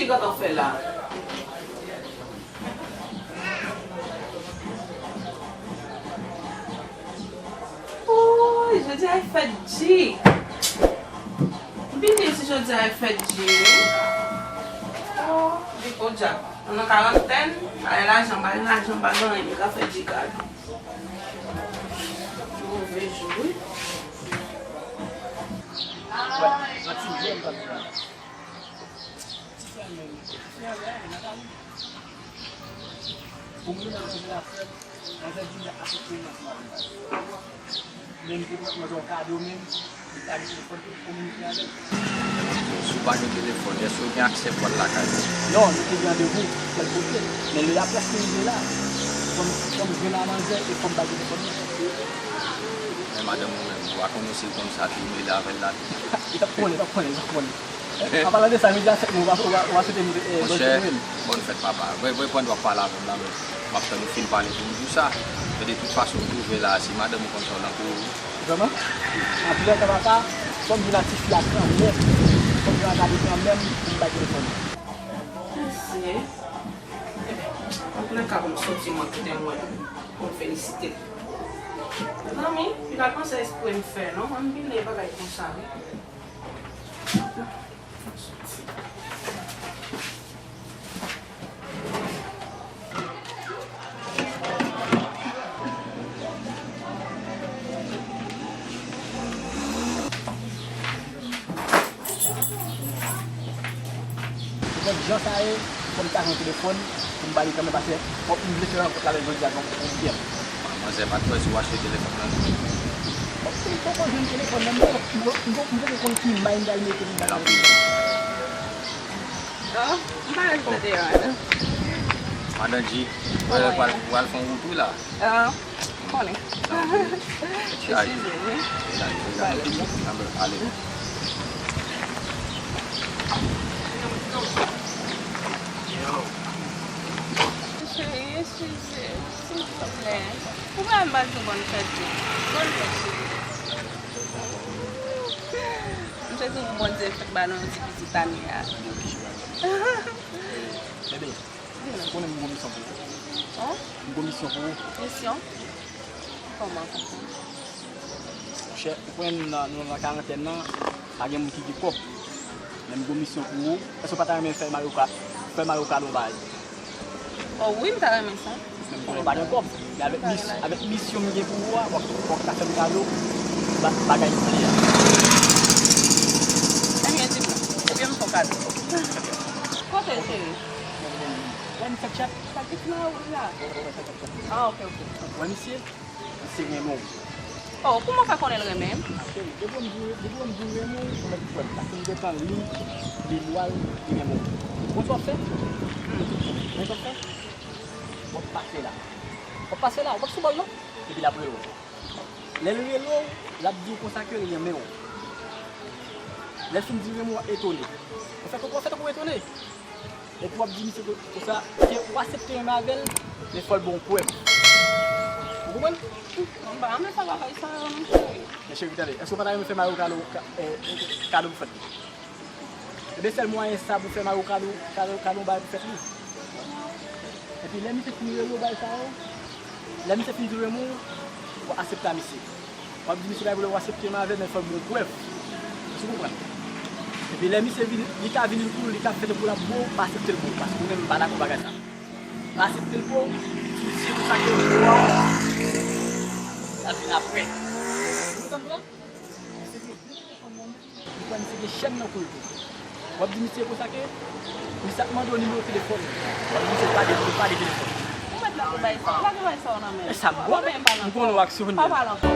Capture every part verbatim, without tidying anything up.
Ki kontan fè la? Ooh, jodi a e fèt G. M bliye si jodi a e fèt G. Oh, di podyab. Mwen nan karantèn, pa gen lajan, pa gen lajan, pa gen anyen, m ka fè G kado. Move jou, wi. Pou mwen menm, se la frè m, manzè di m ap asepte m nan mari. Men m te pran manzè yon kado menm, li pa gen telefòn pou l kominike avè l. Si w pa gen telefòn, èske w gen aksè pou w al lakay li? Non, nou te gen randevou tèl kote. Men lè l ap prèske rive la, fò m, fò m jwenn a manzè e fò m bay telefòn nan. Men madanm ou menm, ou pa konnen si l konn sa tou, mele avè l la tou. Li p ap konnen, li p ap konnen, li p ap konnen. An palan de sa, jodi a fèt mwen, ou pa, ou pa, ou pa swete m, eh, bòn fèt mwen. Monchè, bòn fèt papa. Vre, vre, pandan w ap pale avè m la, men m ap tann ou fin pale pou m di w sa. Men de tout fason, m twouve la, si madanm ou konn sa, w nan kou. Vrèman? Antoulèka, papa, fò m vin ak tifi a kanmenm. Fò m vin ak kado kanmenm pou m bay telefòn nan. Mesye. Antoulèka, pou m soti, mwen kite mwen pou m felisite l. Zanmi, li pa t panse espre m fè, non. Ann vin bagay konsa, wi. Nenpòt jan sa ye, fò m ta jwenn telefòn pou m ba li kanmenm, paske fòk m vle fè rankont la avèk jodi a pou m fè l. Manzè pa t kwè si w achte telefòn nan, non. Ok, fòk w jwenn telefòn nan, men m, m, m, m poko konn ki may m pral mete pou m ba l. Oh, m pa renmen tande yo, non. Madan G, w pral, w pral fè yon wout wi la. Ah, m konnen. Eskize, wi. Ale. Cheri, eskize, silvouplè. Ou pa m pa di w bòn fèt, non. Bòn fèt, cheri. M swete pou Bondye ba nou yon ti pitit ane a. Bebe, ou konnen m gon misyon pou ou. Oh? M gon misyon pou ou. Misyon? Kòman? Monchè, ou konnen nou nan, nou nan karantèn nan, pa gen moun ki gen kòb. Men m gon misyon pou ou. Èske w pa ta renmen fè Mario ka-, fè Mario kado yon bagay? Oh wi, m ta renmen sa. Men m konnen w pa gen kòb. Men avèk mis-, avèk misyon m gen pou ou a, w ap, w ap ka fè m kado ba-, bagay m vle a. Ebyen, di m non. Ebyen, m fè w kado. Kote l, cheri? Wè misye chat? Sa ki ti nan wout la? Ah, ok, ok. Wè misye? Misye renmen w. Oh, kouman w fè konnen l renmen m? Ah, cheri, depi w di, depi w di w renmen w, ou mèt kwè m. Paske m gentan li, li lwa l, li renmen w. Ou konn sa w ap fè? Hmm. Ou konn sa w ap fè? W ap pase la. W ap pase la, w ap sou bòl non. Epi l ap rele w. Lè l rele w, l ap di w konsa ke l renmen w. Lè l fin di renmen w, w ap etone. Ou fè tankou, ou fè tankou w etone. Epi w ap di misye ke, konsa, ke ou aksepte renmen avè l, men fò l ba w yon prèv. Ou konprann? M pa renmen fè bagay sa yo non, cheri. Men cheri, tande, èske w pa ta renmen fè Mario kado, ka-, eh, kado pou fèt li? Ebyen, sèl mwayen sa pou fè Mario kado, kado, kado yon bagay pou fèt li. Epi lè misye fin rele w bagay sa yo, lè misye fin di renmen w, w aksepte a misye. W ap di misye pa vle w aksepte m avè l, men fò l ba w prèv. Èske w konprann? Epi lè misye vini, li ka vini pou li ka fè tankou l ap ba w, pa aksepte l ba w, paske ou menm m pa dakò bagay sa. Pa aksepte l ba w, di misye konsa ke l ba w, l ap vin apre. Ou konprann? Li kwè misye gen chèn nan kou l tou. W ap di misye konsa ke misye ap mande w nimewo telefòn li. W ap di misye pa gen, pa gen telefòn. Ou mèt lage bay sa, lage bay sa w nan men l. E sa m konnen. M konnen w aksyonè. Pa pale ankò.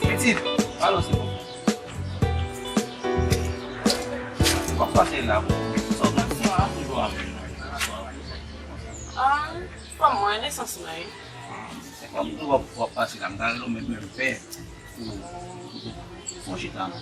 Pitit, alò se bon. Kòman w ap pase la? Sa w nan misyon an toujou avè m? Ah, pa mwen, nesans mwen. Se kòm w ap, w ap pase la, m ta rele w menm, menm pè. Fon chita non.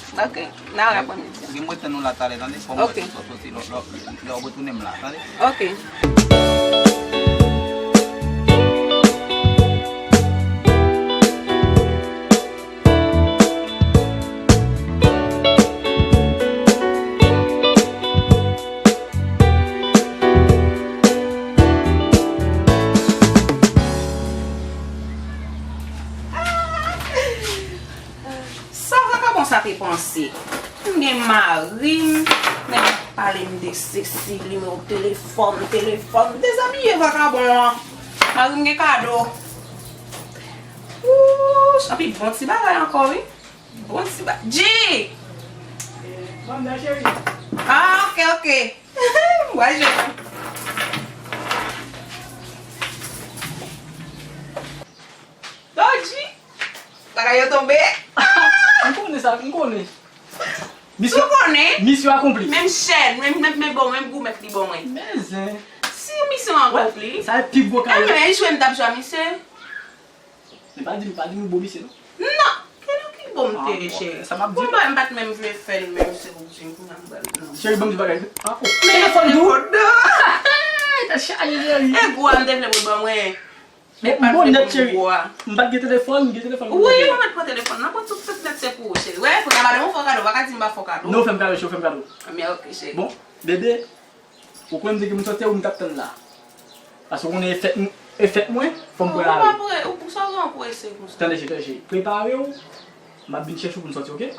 Ok, n a wè aprèmidi. Ok, mwen tann ou la talè, tande? Fò m wè si w sot soti lè, lè, lè w retounen m la, tande? Ok. Sa vakabon sa te panse. M gen mari m, nèg ap pale m de sesi, nimewo telefòn, telefòn, dezabiye vakabon an. Mari m gen kado. Ooh, anpi bon ti bagay ankò, wi. Bon ti bagay. G! Ah, ok, ok. Mwen jwenn. Dodji! Bagay yo tonbe. M konnen sa, m konnen. Misyon, ou konnen? Misyon akonpli. Menm chèn, menm, menm, menm bon, menm goumèt li bon mwen. Men zen. Si misyon akonpli. Sa e pi gwo kado. Anmè, jwe m t ap jwe a misye. Men pa di m, pa di m bon misye non. Non, ki nou ki bon m te ye, cheri. Sa m ap di. Bon, m pa t menm vle fè l, menm se ou di m, kounya m pral, non. Cheri, ban m di bagay. Ankò. Men telefòn tou. Telefòn tou. Ta chaje, cheri. E gwo a m te vle pou l ban mwen. Bon, bon nèt, cheri. M pa t gen telefòn, m gen telefòn. Wi, mwen mèt pran telefòn nan, pran tout, tout nèt se pou ou, cheri. Wè, kounya madanm ou fè w kado, ou pa ka di m pa fè w kado. Non, ou fè m kado, cheri, ou fè m kado. Anmè, ok, cheri. Bon, bebe, ou konnen m te gen pou m soti, ou m t ap tann la. Paske ou konnen e fèt m, e fèt mwen, fò m pran lari. Ou pa pre, ou, sa w gen prese konsa? Tande, cheri, tande, cheri. Prepare w. M ap vin chèche w pou n soti, oke?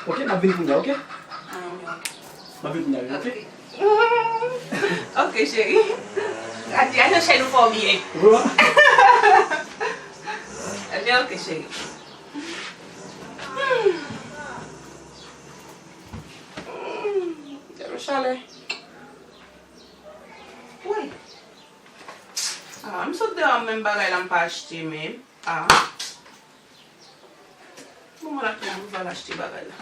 Oke, m ap vin kounya, oke? Ah, ok. M ap vin kounya, oke? Ok, cheri. Gade, a chèche nou fò byen. Wi. Ebyen, ok, cheri. Hmm. Hmm. Gade chalè. Wi. Ah, m sot deyò, menm bagay la m pa achte menm. Ah. Bon, mwen la tou, mwen va al achte bagay la.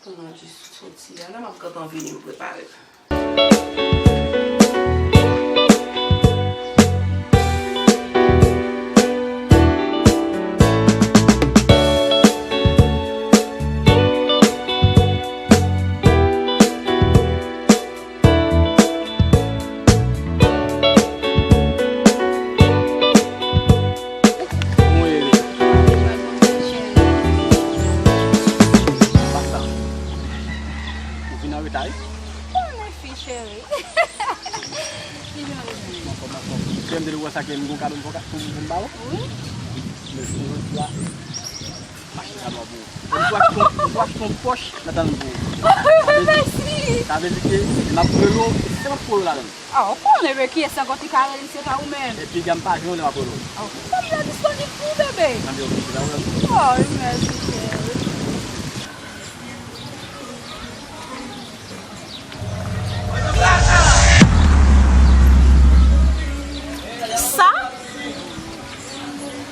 Pandan jis soti a la, m ap gentan vini, m prepare. Kòman w ye, Lili? Ou vin an reta, wi. Konnen fi cheri. Ki jan ou ye? Anfòm, anfòm. Kè m te dwe wè sa ke m gon kado m pou, pou, pou m ba ou. Wi. Men jodi a, m achte kado a pou ou. M pou achte yon, m pou achte yon pòch nan tann pou ou. Mèsi. Sa vle di ke m ap rele w, se m ap rele w ladan l. Ah, ou konnen men kiyès ankò ki ka rele m, se pa ou menm. E piga m pa jwenn w lè m ap rele w. Ah, fòm la disponib pou ou, bebe. Anben, ok, se pa pwoblèm. Oh, mèsi, cheri. Sa?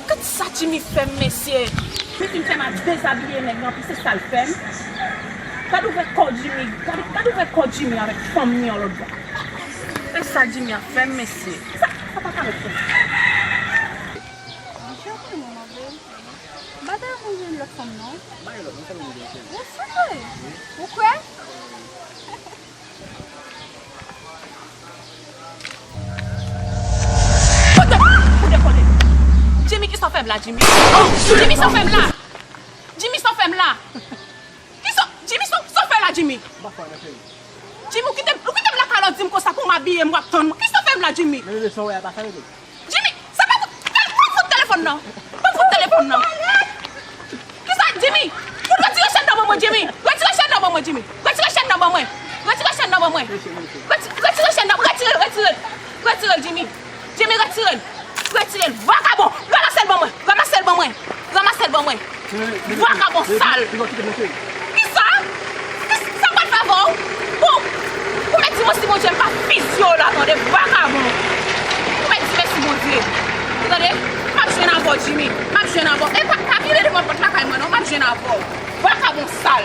Gad sa Jimmy fè m, mesye. Jimmy fè m ap Dezabiye nèg lan, pi se sa l fè m. Gad ouvè kò Jimmy, gad, gad ouvè kò Jimmy avèk fanm li yon lòt bò. E sa Jimmy ap fè m, mesye? Sa, sa pa ka ret fè. Monchè, ou konnen mwen, babe. M pa ta renmen jwenn lòt fanm, non. Ba yon lòt, yon fanm mwen gen. Ou sou vre? Ou kwè? Kote pou dekole. Jimmy, kisa w fè m la, Jimmy? Jimmy, sa w fè m la? Jimmy, sa w fè m la? Kisa, Jimmy, sa, sa w fè la, Jimmy? Jimmy, ou kite, ou kite m lakay la, w di m konsa pou m abiye m, w ap tann mwen. Kisa w fè m la, Jimmy? Jimmy, sa pa fout, pa fout telefòn nan. Pa fout telefòn nan. Kisa, Jimmy? Fout retire chèn nan ban mwen, Jimmy. Retire chèn nan ban mwen, Jimmy. Retire chèn nan ban mwen. Retire chèn nan ban mwen. Reti-, retire chèn nan, retire, retire. Retire l, Jimmy. Jimmy, retire l. Retire l. Vakabon. Ranmase l ban mwen. Ranmase l ban mwen. Ranmase l ban mwen. Vakabon sal. Kisa? Kisa, sa pral fè avè w? Bon, ou mèt di mèsi Bondye, m pa fizye w la, tande, vakabon. Ou mèt di mèsi Bondye. Ou tande? M ap jwenn avè w, Jimmy. M ap jwenn avè w. E pa, pa vire devan pòt lakay mwen, non. M ap jwenn avè w. Vakabon sal.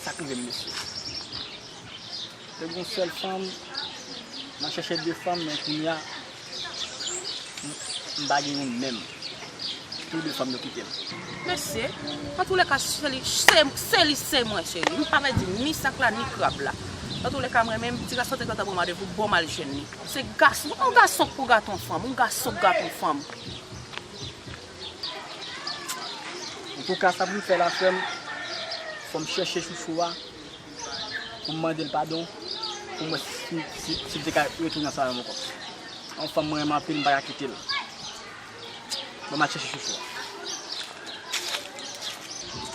Sa k rive m, mesye? Te gen yon sèl fanm, m al chèche de fanm, men kounye a, m, m pa gen youn menm. Tou de fanm yo kite m. Mesye, antouleka, se li, se, se li, se mwen, cheri. M pa vle di ni sak la, ni krab la. Antouleka, mwen menm, ti gason te gentan pran m randevou, bon, m al jwenn li. Se gason, yon gason k pou gate yon fanm, yon gason k gate yon fanm. Antouka, sa pou m fè la, frè m, fò m chèche chouchou a, pou m mande l padon, pou m wè si, si, si m te ka retounen ansanm avè l ankò. Yon fanm mwen renmen anpil, m pa ka kite l. Bon, m al chèche chouchou a.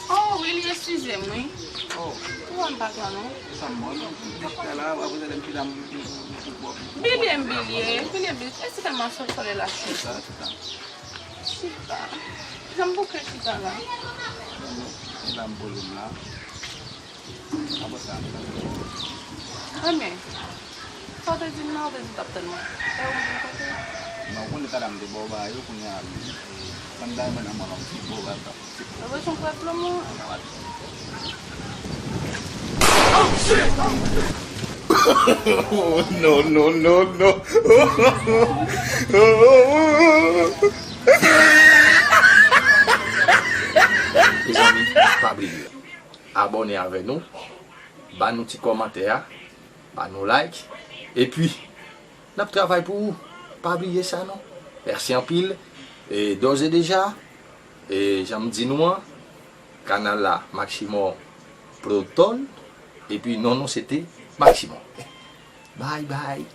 Oh, Willy, eskize m, wi. Oh. Ou wè m pa pran, non. Sa m bon, non. M ap fè la, apre sa, lè m chita, m, m, m, m, Bilye m, Bilye. Bilye m, Bilye. E si tèlman sòt sòlèy la cho. Chita, chita. Chita. Jan m bouke chita la. E la m poze m la. Apre sa, m pral. Enben, sa w te di m nan, ou te di w t ap tann mwen. E ou menm kote? Non, ou konnen sa dam te ba w bagay yo, kounye a, tann bagay mwen nan men w, m te ba w bagay sa. Ou bezwen kwè plomo? Oh, no, no, no, no. Mezanmi, pa bliye abòne avè nou, ba nou ti kòmantè a, ba nou like, epi n ap travay pou ou. Pa bliye sa non. Mèsi anpil. E dòz e deja, e jan m di nou an, kanal la, Maximo Proton, epi non nou se te Maximo. Bye bye.